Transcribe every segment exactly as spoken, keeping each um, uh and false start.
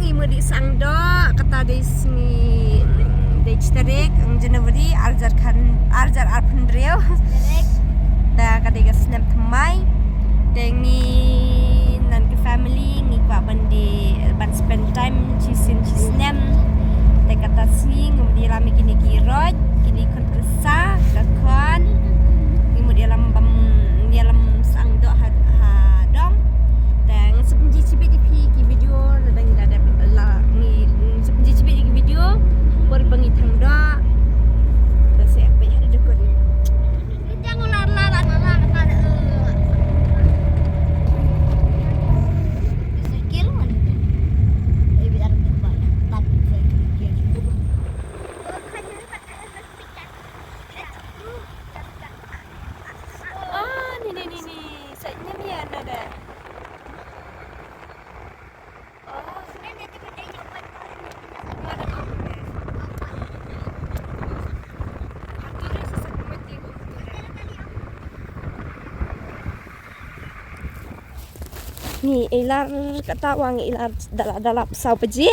Ngi mut dei sangdok, kata dei sngi, dei shi tarik, mm, January, ar hajar khan, ar hajar arphew hynriew. Te ka dei ka snem thymmai. Te ngi, ngan ka family, ngi kwah ban dei, ban spend time, shisien shisnem. Te kata sngi, ngim dei lam ïa kine ki roi, kine ki khun pyrsa, ka khun. Ngi mut ïalam bam, ïalam sangdok ha, ha dong. Te ngan sa pynjia shibit ïa phi ki video lada ngi la dep la ngi, ngan sa pynjia shibit ïa ki video. Por ba ngi thang doh. Te sa ïa peit ha dong. Oh, ni, ni, ni, ni. Sa nyem ïa na da. Oh. Ngi ïalar kata, wa ngi ïalar da la, da la saw baje.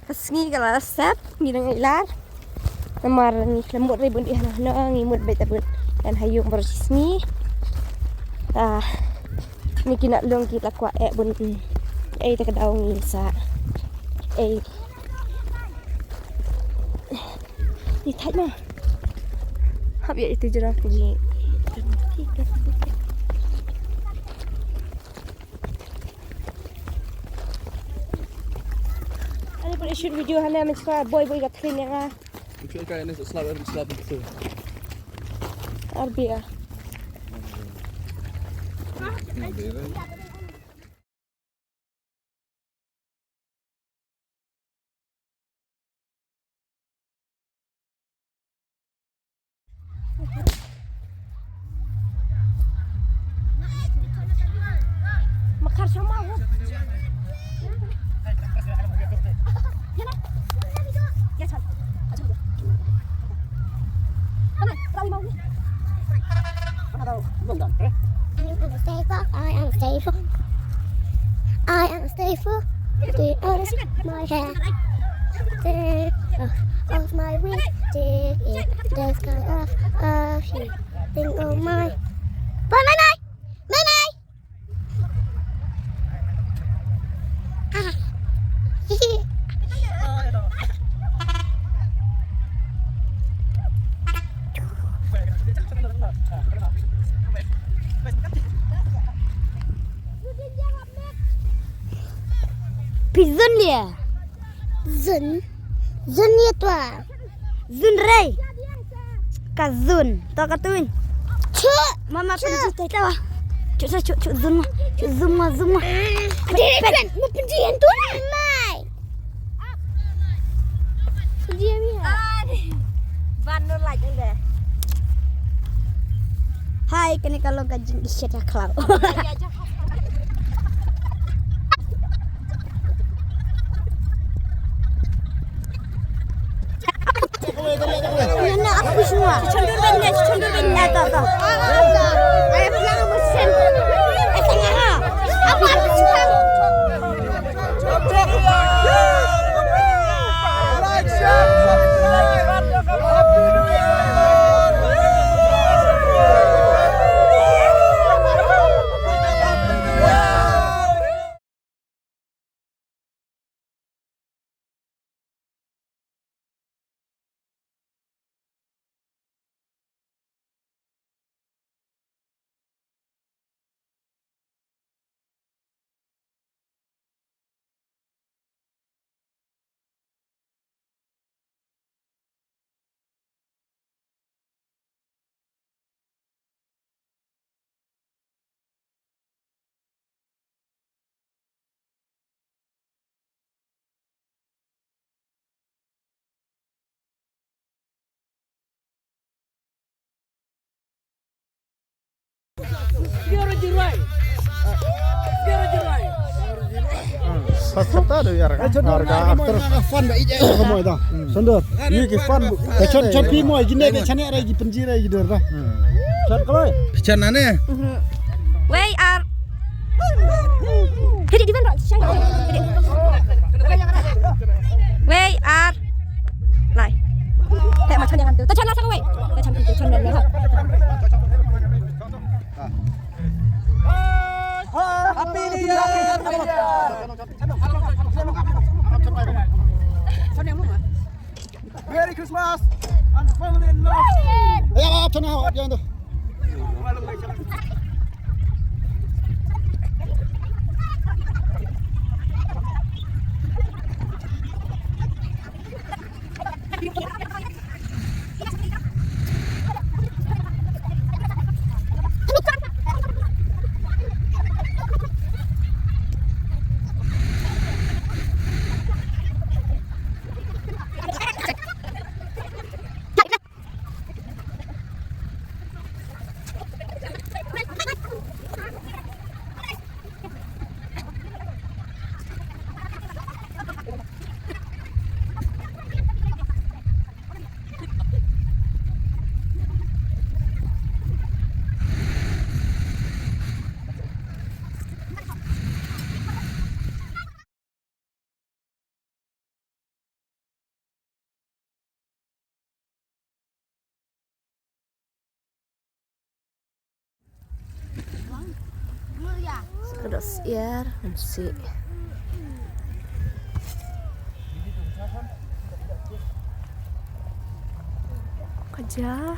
Ka sngi ka la sep, ngi dang ïalar. Namar ngi khlem mut re bun ïa hana hana, ngi mut beit bun ïa ha ïung baroh shi sngi. Ah, ngi ki na long ki la kwah eh bun. Ei, te ka daw ngi sa. Ei. Ni thait ma. Hap ïa itu jera ngi. Ani pun shoot video hana, men sa boy boy ka thrin ïa nga. Uchu ka ini slap, slap itu. Arbia. I am stable, I am stable. I am stable. The others my head. Think of, of my way. Take it. This kind of, of you. Think of my. Bye, bye, bye. Bye, bye. Ah. Phi zun ïa. Zun. Zun ïa twa. Zun rei. Ka zun. To ka tuin. Chu. Mama chu. Pynji tai tawa. Chu sa chu chu zun ma. Chu zun ma zun ma. Pynji pyn. Ma pynji en tu. Mai. Pynji mi ha. Ban no lai jong de. Hai, kane ka long ka jingïashet ha khlaw. First chapter do yar ka. Yar ka actor. Ka fun ba ije. Ka mo da. Sundar. Ye ki fun. Ka chon chon pi mo iji ne de chane re ji penji re ji der da. Chat ka bai. Chan na ne. Wei ar. Kedi di ban ra. Shang. Kedi. Happy New Year! Merry Christmas and family and love. Ka dok syiar, kan si. Ka ja.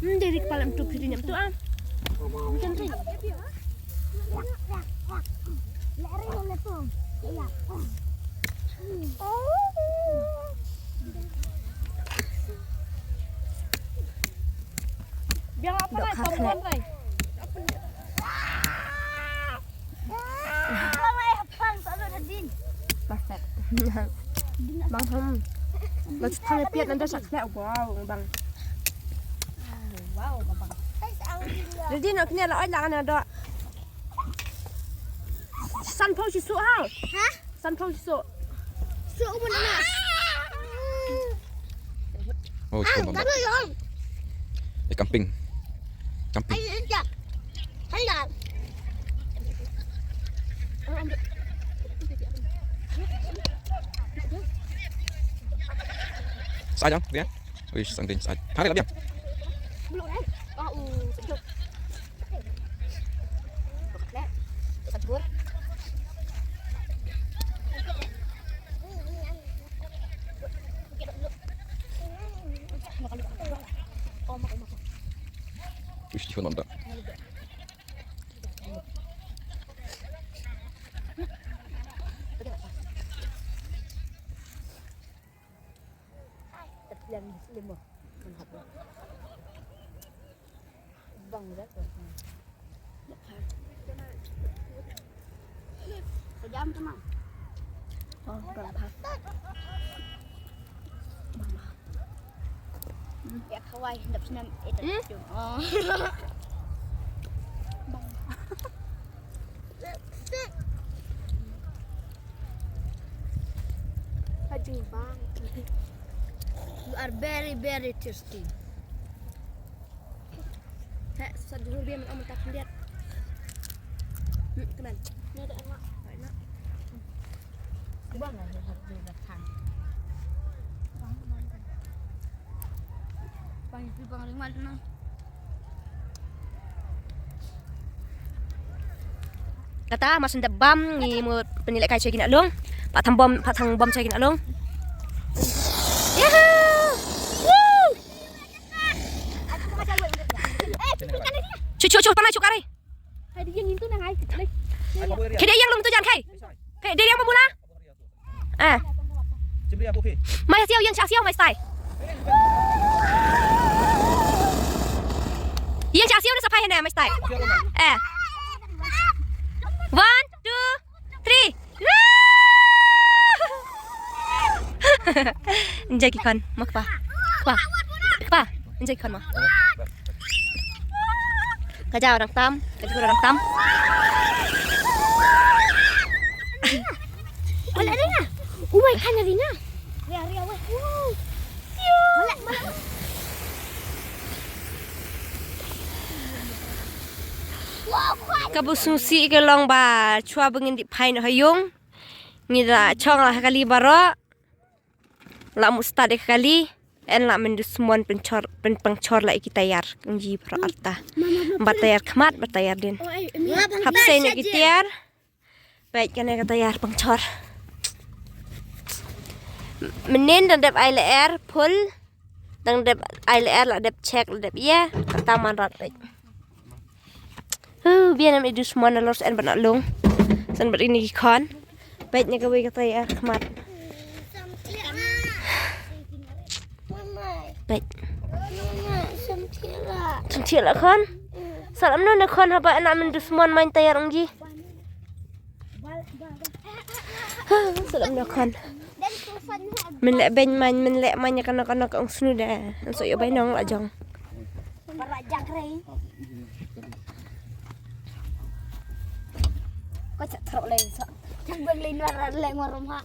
Hmm, dari kepala em tu, phi di nyam tu, ah. Macam tu. Biang apa nak, Tom, Tom, Ray? Perfect. Bang, hmm. Ba shu than ïa piat nanda sha khleh, wow, bang. Wow, bang. Ready na kne la oi la na do. San pau shi su ha. Ha? San pau shi su. Su mun na. Oh, ah, cukup, Bang. Kami, Bang. Eh, camping. Camping. Ayo, iya. Ayo. Sa aja, ya. Wis, sang ding sa aja. Hari lah dia. Belum, eh. Oh, uh, sejuk. Wis, jihon mantap. Bang dah tu. Kejam tu, Mang. Oh, bang. Bang. Ya, kawai, dap senam, eh, hmm? Oh. Bang. Hajing bang. You are very, very thirsty. Heh, sat jhur biang, man ong mynta khyndiat. Hmm, kmen. Ni da anak. Anak. Bang lah, dia tak boleh datang. Bang, itu bang ring mal na. Kata mas ndep bam ngi mut pynlehkai sha ki na long. Pat thang bom, pat thang bom sha ki na long. Yahoo! Woo! Chu chu chu, pana chu kare. Khie dei ïeng lum tu jan khie. Khie dei ïeng lum tu jan khie. Khie dei ïeng ba mula. Eh. Mai sha siaw, ïeng sha siaw, mai stai. Ïeng sha siaw na sa phai hynne, mai stai. Eh. One, two, three. Enjoy ki khon, ma kpa. Kpa. Kpa. Enjoy ki khon ma. Ka jaw dang tam, ka jaw dang tam. Wala ringa. Umai kan ringa. Ria, ria, weh. Wala, wala. Kaba sngewsih ka long ba shuwa ba ngin dep phai noh ha ïung, ngi la chong la ha kali baroh. La mut start ïa ka kali, yn la mynta dusmon pynchor, pyn-, pynchor la ïa ki tayar, ong ji baroh arta. Bad tayar khmat, bad tayar dien. Hap sien ïa ki tiar. Peit kane ka tayar pynchor. Mynnin dang dep ai lyer full, dang dep ai lyer, la dep check, la dep ïa, kata man rat peit. Huh, biang em i dusmon nalor shen bad na long. Shen bad ini ki khon. Peit na kawei ka tayar khmat. Peit. Shen thiah la khon. Salam no na khon haba na men dusmon main tayar ong ji. Salam no khon. Men leh beiñ main, men leh main ïa kano kano ka ong snu de. An so ïa bai nong la jong. Ko cha throk le so. Chang bang le nor le ngorom ha.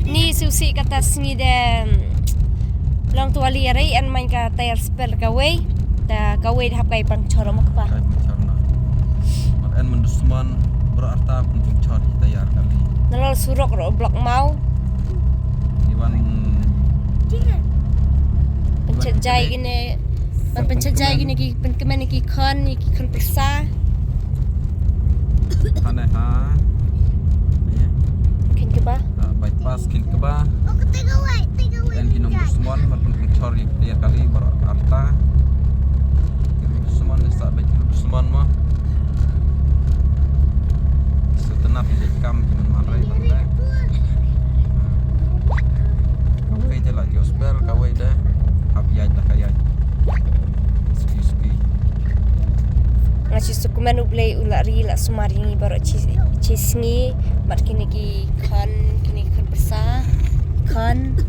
Ni susi kata sngi de long tuali arei an main ka tayar spare kawei. Ta kawei hap kai pang chor mo kpa. Kai pang chor na. Mat en men dusman bro arta pun pang chor tayar kali. Nalor surok ro blok mau. Iwan. Pencet jai gini. Ban pynchajai kine ki pynkmen ki khon, ki khon pyrsa. Hane ha. Khin kaba. Bypass khin kaba. Oh, take away, take away. En ki nong dusmon, ban pynchor ïa kali baroh arta. Ki dusmon, sa ba ki dusmon ma. Setena pijak kam ki man marai. Kawei te la josper, kawei de hap ïaid da ka ïaid. Spi spi. Nga shu sukmen U Blei u la ri la sumar ïa ngi baroh chi, chi sngi bad kine ki khon, kine ki khon pyrsa. Khon.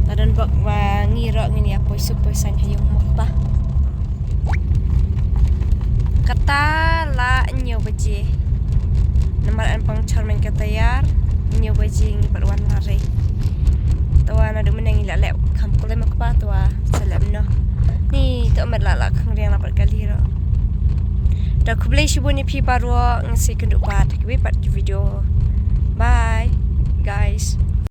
Ka don bok ba ngi roh ngin ïa poi suk poi sain ha ïung mo kpa. Kata la hynñiew baje. Namar yn pang chor men ka tayar, hynñiew baje ngi pat wan la rei. Tawa naduh mynne ngi la leh kham khlem kpa tawa sa leh noh. Ni to met la la khang riang la pat kali ro. Da khublei shibun ïa phi baroh, ngin sa ïakynduh pat ha kiwei pat ki video. Bye guys.